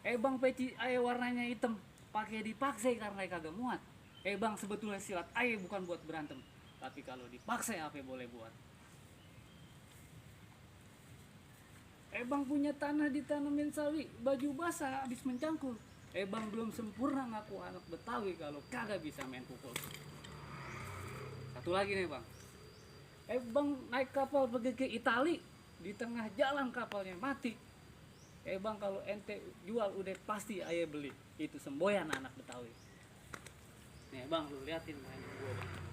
Bang peci aye warnanya hitam, pakai dipaksa karena kagak muat. Bang sebetulnya silat aye bukan buat berantem, tapi kalau dipaksa apa boleh buat. Bang punya tanah ditanemin sawi, baju basah habis mencangkul. Bang belum sempurna ngaku anak Betawi kalau kagak bisa main pukul. Satu lagi nih bang, bang naik kapal pergi ke Itali, di tengah jalan kapalnya mati. Bang kalau ente jual udah pasti ayah beli. Itu semboyan anak Betawi. Nih bang, lu liatin mainan gue bang.